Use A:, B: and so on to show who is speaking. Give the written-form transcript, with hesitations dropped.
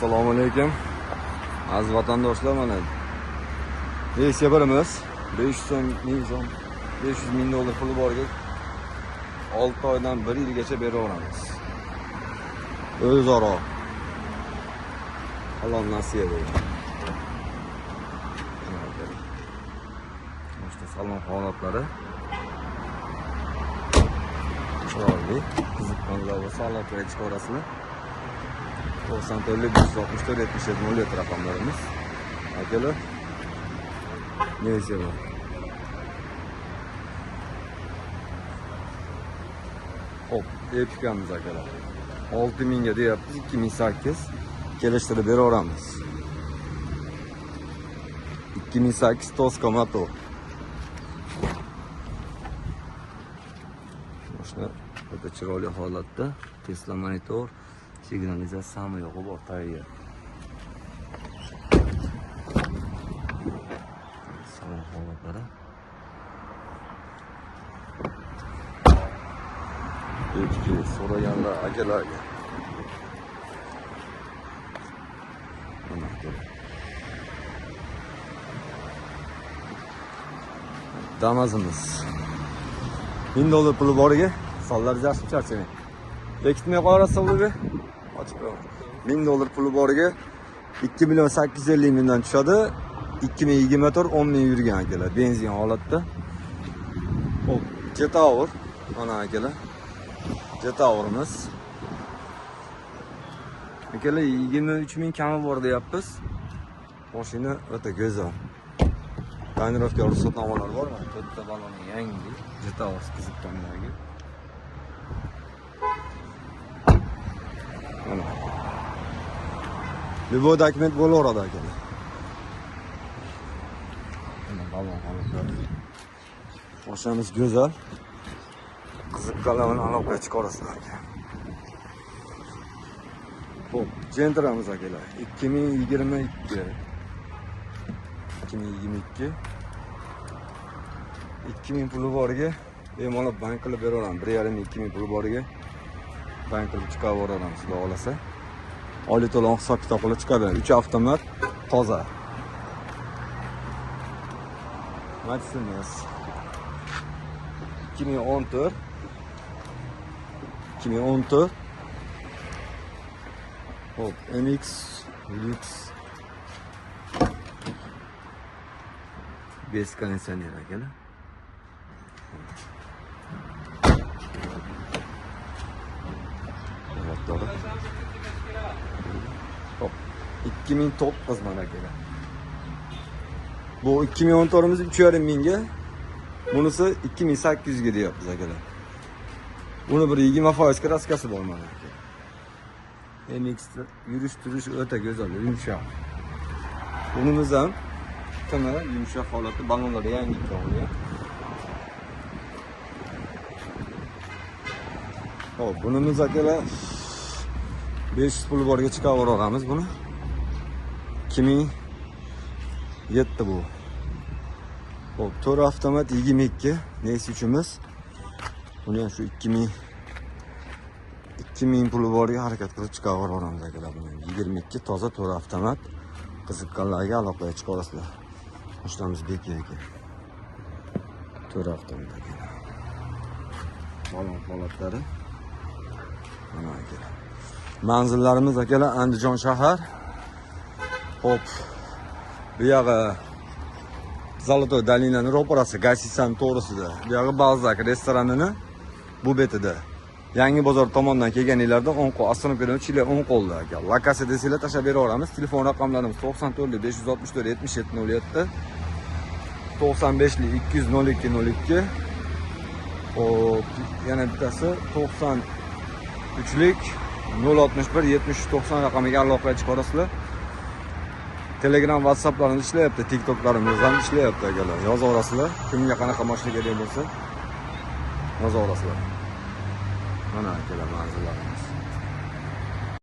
A: Assalomu alaykum. Aziz vatandoshlar, mana Nexia birimiz 500 ming so'm, 500 ming dollar puli borga 6 oydan 1 yilgacha beraveramiz. O'zaro halol nasiya bo'lgan. Işte salon holatlari chiroyli. Qiziqqanlar bo'lsa aloqaga chiqaverasizlar. 94 564 77 07 raqamlarimiz. Akalar, Nexia bor. Hop, Epica'miz akalar. 6000 ga deyapmiz, 2008 kelishtirib beraveramiz. 2008 Tosca motor. Mashina o'ta chiroyli holatda, Tesla monitor, signalizatsiya hamma yo'g'i bor tayyor. Salon holatlari. Epic'i so'raganlar akalarga. Mana akalar. Damazimiz. 1000 dollar puli boriga sonlar yaxshi charchamang. Bekitmay qo'yarasiz ularga. Ochib qo'yaman. 1000 dollar puli boriga 2 million 850 mingdan tushadi. 2024 10 ming yurgan akalar, benzin holatda. Xo'p, Jetour mana akalar. Jetourimiz. Akalar 23 ming kami bor deyapmiz. Mashina o'ta go'zal. Tonirovka ruxsatnomalar bor, mana to'rtta baloni yangi, Jetour qiziqqanlarga. Mana. Любой dokument bo'laveradi akalar. Mana balon holatlari. Mashinamiz go'zal. Qiziqqanlar bilan aloqaga chiqarasizlar aka. Xo'p, Gentramiz akalar. 2022. 2022. 2000 puli boriga bemalol bank qilib beraveramiz. 1,5-2 ming puli boriga bank qilib chiqarib yuboramiz, xudo xolasa. Oylik to'lov hisob kitob qilib chiqadi. 3 avtomat toza. Maximus 2014. 2014. Hop, MX Lux bez konditsioner akalar. Hop, 2009 mana akalar. Bu 2014'imiz 3,5 mingga, bunisi 2800 ga deyapmiz akalar. Buni bir 20% kraskasi bor mana akalar. MX yurish turish o'ta go'zal, yumshoq. Bunimiz ham tini yumshoq holatda, balonlar yangi ekan. Hop, bunimiz akalar 500 puli borga chiqarib buni. 2007 bu. Hop, 4 avtomat 22 Nexia 3'imiz. Buni ham shu 2000 puli borga harakat qilib chiqarib akalar buni. 22 toza 4 avtomat. Qiziqqanlarga aloqaga chiqarasizlar. Mashinamiz bek ekan. 4 avtomat akalar. Balon holatlari. Mana akalar. Manzillarimiz akalar Andijon shahar. Hop. Bu yog'i Zolotoy Dolinani ro'parasi, Gasisani to'g'risida. Bu yog'i Balzak restoranini bu betida. Yangi bozor tomondan kelganinglarda o'ng qo'l, Astronomdan 3 yil o'ng qo'lda aka. Lokatsiya desanglar tashlab beraveramiz. Telefon raqamlarimiz 94 564 77 07, 95 202 02. Hop, yana bittasi 93 061 73 90 raqamiga aloqaga chiqarasizlar. Telegram, WhatsApplarimiz ishlayapti, TikToklarimiz ham ishlayapti akalar. Yozaverasizlar. Kimga qanaqa mashina kerak bo'lsa, yozaverasizlar. Mana akalar manzillarimiz.